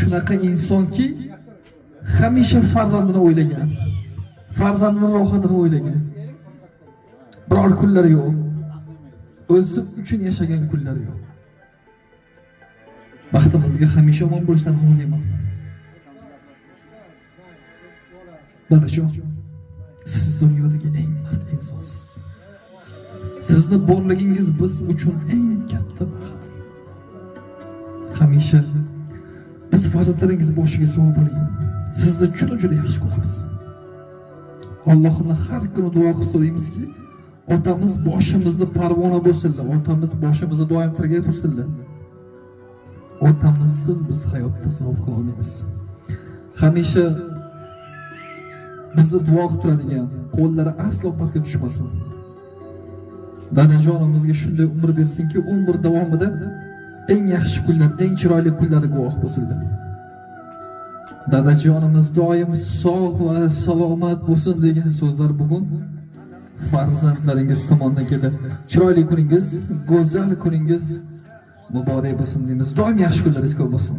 Shunaqa insonki, hamisha farzandini o'ylagan, farzandini rohatini o'ylagan. Biror kunlari yo'q. O'zi uchun yashagan kunlari yo'q. Baxtimizga hamisha omon bo'lishdan xohlayman. Dadajon, siz dunyodagi eng mard insonsiz. Sizni borligingiz biz uchun eng katta baxt. Hamisha biz farzandlaringiz boshiga sog' bo'ling. Sizni juda juda yaxshi ko'ramiz. Allohimdan har kuni duo qilib so'raymizki, otamiz boshimizda parvona bo'lsinlar, otamiz boshimizda doim tirgak tursinlar. Otamizsiz biz hayot tasavvur qila olmaymiz. Hamisha bizni duo qilib turadigan, qo'llari aslo pastga tushmasin. Dadajonimizga shunday umr bersinki, umr davomida eng yaxshi kunlar, eng chiroyli kunlarga guvoh bo'lsinlar. Dadajonimiz doim sog' va salomat bo'lsin degan so'zlar bugun farzandlaringiz tomonidan keldi. Chiroyli kuningiz, go'zal kuningiz muborak bo'lsin deymiz. Doim yaxshi kunlaringiz ko'p bo'lsin.